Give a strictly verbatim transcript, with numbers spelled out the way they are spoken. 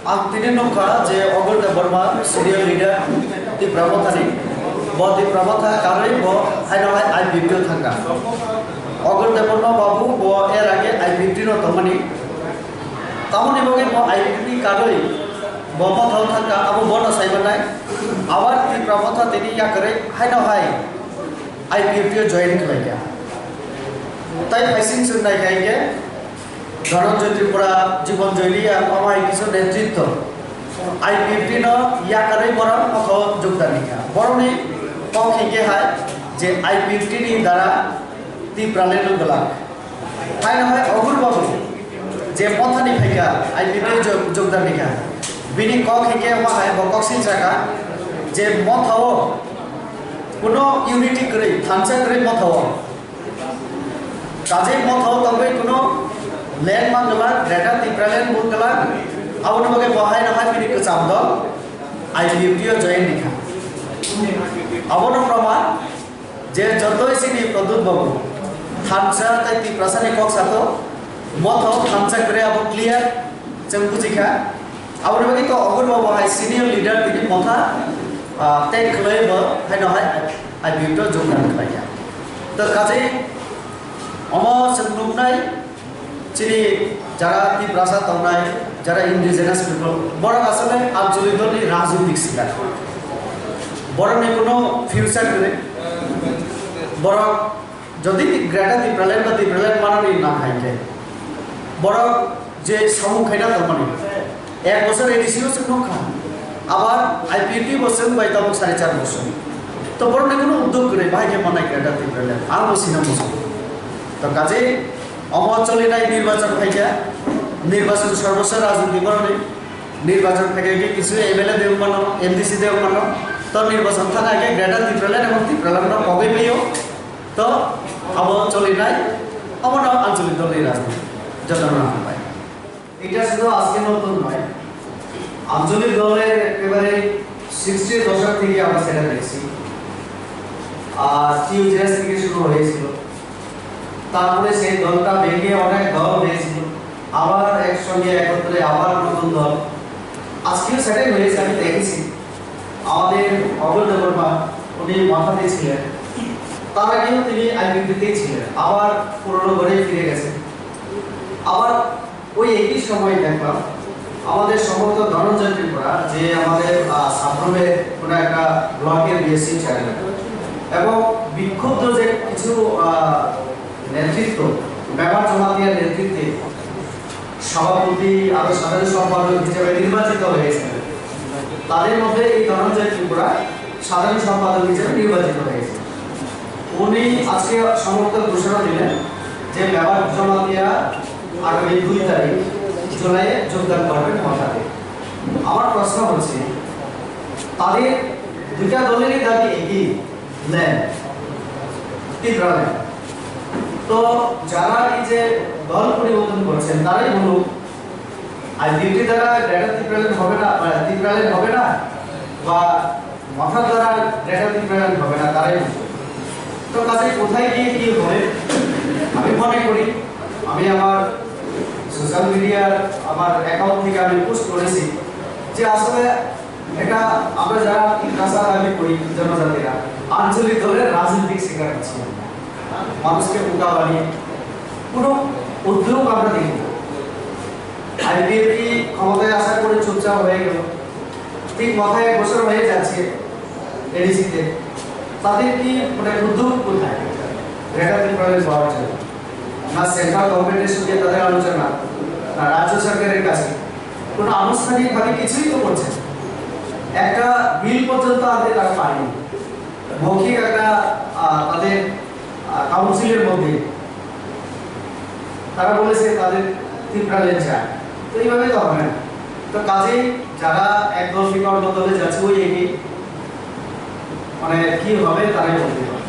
Ang tini nukha je Ogul Debbarma, senior leader Tipra Mothani, bo Tipra Motha karwi bo haino hai I P F T o thangkha. Ogul Debbarma babu bo er age I P F T no tongmani. Tamoni bagwi bo I P F T karwi bo Mothao thangkha, abo bono saimanai. Abar Tipra Motha tini yakarwi haino hai I P F T o join khlaikha. Tai phaising chwng naikha hinkhe Dhananjay Tripura, Jibon Joy Reang, omo hai kisa netritwo. I P F T no yakarwi borok Mothao jogdan nikha. Borokni kok hinkhe hai je I P F T ni dara Tipraland no gwlak. Haino hai Ogul babu je Mothani phaikha, I P F T o jog-, jogdan nikha. Bini kok hinkhe omo hai bo kok silsakha je Mothao kuno unity kwrwi, thansa kwrwi Mothao. Kajai Mothao tongwi kuno land man gwlak, Greater Tipraland bo gwlak, aboni bagwi bo haino hai bini kwcham dol I P F T o join nikha. Abono proman je jotoi chini Pradyot babu thansa tei Tiprasani kok sato, Mothao thansa kwrwi abo clear chwng bujikha. Aboni bagwi to Ogul babu hai senior leader tini Motha, ah, tag khwlai bo haino hai I P F T o jogdan khlaikha. To kajai omo chwng nuknai chini jara Tiprasa tongnai, jara indigenous people, borok asole Anchalik dolni rajnitik sikar. Borokni kuno future kwrwi. Borok Jodi Greater Tipraland ba Tipraland manani nang hai khe, borok je samung khaina tongmani, ek bosor A D C o chwng nukha, abar I P F T bo chwng bai tabuk sare char bosor. To borokni kuno uddog kwrwi, bahai khe manai Greater Tipraland, ang bo sina muchung. To kajai omo cholinai nirbachon phaikha, nirbachon sorbosor rajniti borokni, nirbachon phaikha khe kisu M L A de wngmano, M D C de wngmano, to nirbachon thang hai khe Greater Tipraland ebong Tipraland no kogwi phaio. To abo cholinai, abo no আঞ্চলিক দলই রাজনীতি। যত না হয়। এটা শুধু আজকে নতুন নয়। আঞ্চলিক দলের একেবারে সিক্সটির দশক থেকে আমরা সেটা দেখছি। আর টিউজিএস থেকে শুরু হয়েছিল। তারপরে সেই দলটা ভেঙে অনেক দল হয়েছিল। আবার একসঙ্গে একত্রে আবার নতুন দল। আজকেও সেটাই হয়েছে, আমি দেখেছি। আমাদের অভয় দেববর্মা, উনি মাথাতে ছিলেন। তার আগেও তিনি আইপিএফটিতেই ছিলেন। আবার পুরনো ঘরেই ফিরে গেছেন। আবার ওই একই সময় দেখলাম, আমাদের সম্ভবত ধনঞ্জয় ত্রিপুরা, যে আমাদের, আহ, সাব্রুমের কোনো একটা ব্লকের বিএসসি চেয়ারম্যান এবং বিক্ষুব্ধ যে কিছু, আহ, নেতৃত্ব, মেবার জমাতিয়ার নেতৃত্বে সভাপতি, আরো সাধারণ সম্পাদক হিসেবে নির্বাচিত হয়েছেন। তাদের মধ্যে এই ধনঞ্জয় ত্রিপুরা সাধারণ সম্পাদক হিসেবে নির্বাচিত হয়েছে। উনি আজকে সম্ভবত ঘোষণা দিলেন যে মেবার জমাতিয়া আগামী দুই তারিখ জুলাইয়ে যোগদান করবেন মথাতে। আমার প্রশ্ন হচ্ছে, তাদের দুইটা দলেরই দাবি একই, ল্যান্ড, ত্রিপুরা ল্যান্ড। তো যারা এই যে দল পরিবর্তন করছেন, তারাই বলুক, আইপিএফটি দ্বারা গ্রেটার ত্রিপুরা ল্যান্ড হবে না, মানে, ত্রিপুরা ল্যান্ড হবে না, বা মথার দ্বারা গ্রেটার ত্রিপুরা ল্যান্ড হবে না, তারাই বলুক। তো কাজে কোথায় গিয়ে কি হবে, আমি মনে করি, আমি আমার সোশ্যাল মিডিয়ার আমার অ্যাকাউন্ট থেকে আমি পোস্ট করেছি যে আসলে এটা আমরা যারা তিপ্রাসা দাবি করি, জনজাতিরা আঞ্চলিক দলের রাজনৈতিক শিকার হচ্ছি আমরা। মানুষকে বোকা বানিয়ে কোনো উদ্যোগ আমরা দেখি না। আইপিএফটি ক্ষমতায় আসার পরে চুপচাপ হয়ে গেল। ঠিক মাথায় এক বছর হয়ে যাচ্ছে এডিসিতে। তাদের কি, মানে, উদ্যোগ কোথায় গ্রেটার ত্রিপুরা ল্যান্ড পাওয়ার জন্য? না সেন্ট্রাল গভর্নমেন্টের সঙ্গে তাদের আলোচনা, না রাজ্য সরকারের কাছে। কোনো আনুষ্ঠানিকভাবে কিছুই তো করছে না। একটা বিল পর্যন্ত আনতে তারা পারেনি। মৌখিক একটা, আহ, তাদের, আহ, কাউন্সিলের মধ্যে তারা বলেছে তাদের ত্রিপুরা ল্যান্ড চায়। তো এইভাবে তো হবে না। তো কাজেই যারা এক দল থেকে অন্য দলে যাচ্ছে, ওই একই, মানে, কি হবে তারাই বলতে পারে।